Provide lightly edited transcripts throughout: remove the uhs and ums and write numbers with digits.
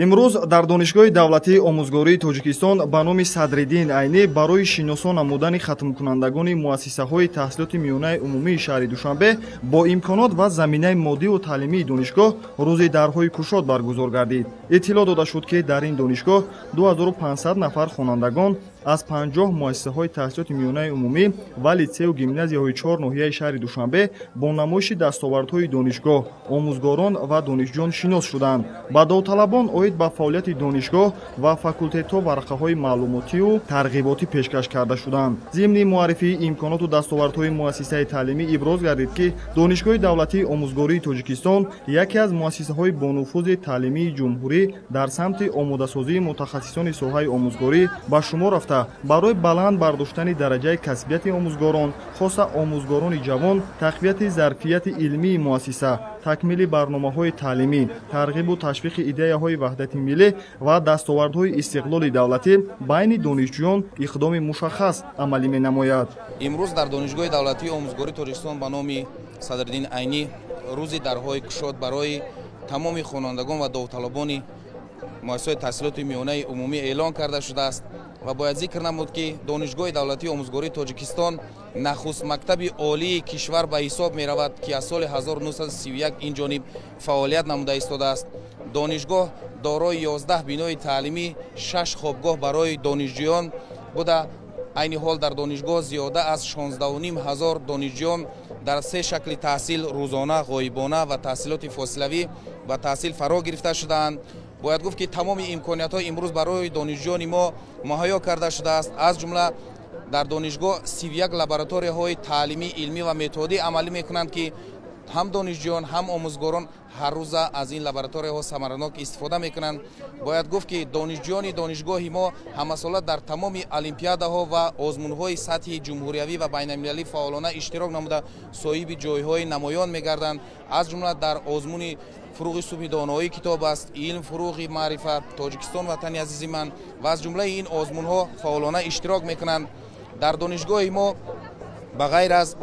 Имрӯз дар Донишгоҳи давлатии омӯзгории Тоҷикистон ба номи Садриддин Айнӣ барои шиносо намудани хатмкунандагони муассисаҳои таҳсилоти миёнаи умумии шаҳри Душанбе бо имконот ва заминаи моддиву таълимии донишгоҳ рӯзи дарҳои кушод баргузор гардид. Иттилоъ дода шуд, ки дар ин донишгоҳ 2500 нафар хонандагон аз 50 муассисаҳои таҳсилоти миёнаи умумӣ ва литсею гимназияҳои чор ноҳияи шаҳри Душанбе бо намоиши дастовардҳои донишгоҳ, омӯзгорон ва донишҷӯён шинос шуданд. Ба довталабон оид ба фаъолияти донишгоҳ ва факултетҳо варақаҳои маълумотию тарғиботӣ пешкаш карда шуданд. Зимни муаррифии имконоту дастовардҳои муассисаи таълимӣ иброз гардид, ки Донишгоҳи давлатии омӯзгории Тоҷикистон яке аз муассисаҳои бонуфузи таълимии ҷумҳурӣ дар самти омодасозии мутахассисони соҳаи омӯзгорӣ ба шумор рафта, барои баланд бардоштани дараҷаи касбияти омӯзгорон, хоса омӯзгорони ҷавон, тақвияти зарфияти илмии муассиса, такмили барномаҳои таълимӣ, тарғибу ташвиқи идеяҳои ваҳдати миллӣ ва дастовардҳои истиқлоли давлатӣ байни донишҷӯён иқдоми мушаххас амалӣ менамояд. Имрӯз дар Донишгоҳи давлатии омӯзгории Тоҷикистон ба номи Садриддин Айнӣ рӯзи дарҳои кушод барои тамоми хонандагон ва довталабони муассисаҳои таҳсилоти миёнаи умумӣ эълон карда шудааст. Ва бояд зикр намуд, ки Донишгоҳи давлатии омӯзгории Тоҷикистон нахуст мактаби олии кишвар ба ҳисоб меравад, ки аз соли 1931 ин ҷониб фаъолият намуда истодааст. Донишгоҳ дорои 11 бинои таълимӣ, 6 хобгоҳ барои донишҷӯён буда, айни ҳол дар донишгоҳ зиёда аз 16 500 донишҷӯён дар се шакли таҳсил: рӯзона, ғоибона ва таҳсилоти фосилавӣ ба таҳсил фаро гирифта шудаанд. Бояд гуфт, ки тамоми имкониятҳо имрӯз барои донишҷӯёни мо муҳайё карда шудааст. Аз ҷумла дар донишгоҳ 31 лабораторияҳои таълимӣ, илмӣ ва методӣ амалӣ мекунанд, ки ҳам донишҷӯён, ҳам омӯзгорон ҳар рӯза аз ин лабораторияҳо самаранок истифода мекунанд. Бояд гуфт, ки донишҷӯёни донишгоҳи мо ҳамасола дар тамоми олимпиадаҳо ва озмунҳои сатҳи ҷумҳуриявӣ ва байналмилалӣ фаъолона иштирок намуда, соҳиби ҷойҳои намоён мегарданд. Аз ҷумла дар озмуни «Фуруғи субҳи доноӣ китоб аст», «Илм фуруғи маърифат», «Тоҷикистон ватани азизи ман» ва аз ҷумлаи ин озмунҳо фаъолона иштирок мекунанд. Дар донишгоҳи мо ба ғайр аз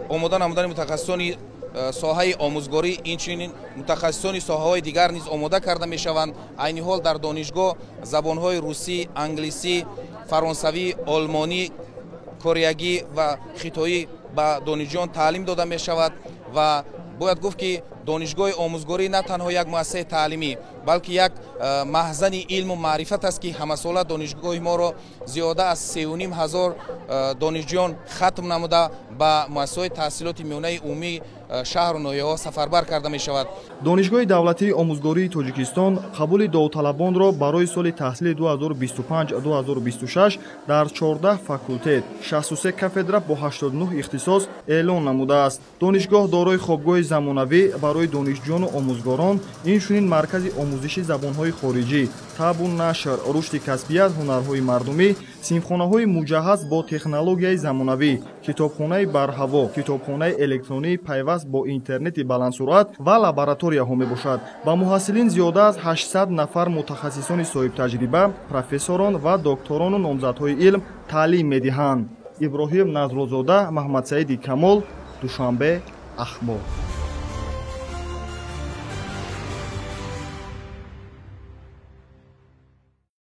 омода намудани мутахассисони соҳаи омӯзгорӣ, инчунин мутахассисони соҳаҳои дигар низ омода карда мешаванд. Айни ҳол дар донишгоҳ забонҳои русӣ, англисӣ, фаронсавӣ, олмонӣ, кореягӣ ва хитоӣ ба донишҷӯён таълим дода мешавад. Ва бояд гуфт, ки донишгоҳи омӯзгорӣ на танҳо як муассисаи таълимӣ, балки як маҳзани илму маърифат аст, ки ҳамасола донишгоҳи моро зиёда аз 3500 донишҷӯён хатм намуда, ба муассисаҳои таҳсилоти миёнаи умумӣ шаҳру ноҳияҳо сафарбар карда мешавад. Донишгоҳи давлатии омӯзгории Тоҷикистон қабули довталабонро барои соли таҳсили 2025-2026 дар 14 факултет, 63 кафедра бо 89 ихтисос эълон намудааст. Донишгоҳ дорои хобгоҳи замонавӣ барои донишҷӯёну омӯзгорон, инчунин маркази омӯзиши забонҳои хориҷӣ, табу нашр, рушди касбият, ҳунарҳои мардумӣ, синфхонаҳои муҷаҳҳаз бо технологияи замонавӣ, китобхонаи барҳаво, китобхонаи электронии пайваст бо интернети баландсуръат ва лабораторияҳо мебошад. Ба муҳассилин зиёда аз 800 нафар мутахассисони соҳибтаҷриба, профессорон ва докторону номзадҳои илм таълим медиҳанд. Иброҳим Назрулзода, Маҳмадсаиди Камол, Душанбе, Ахбор.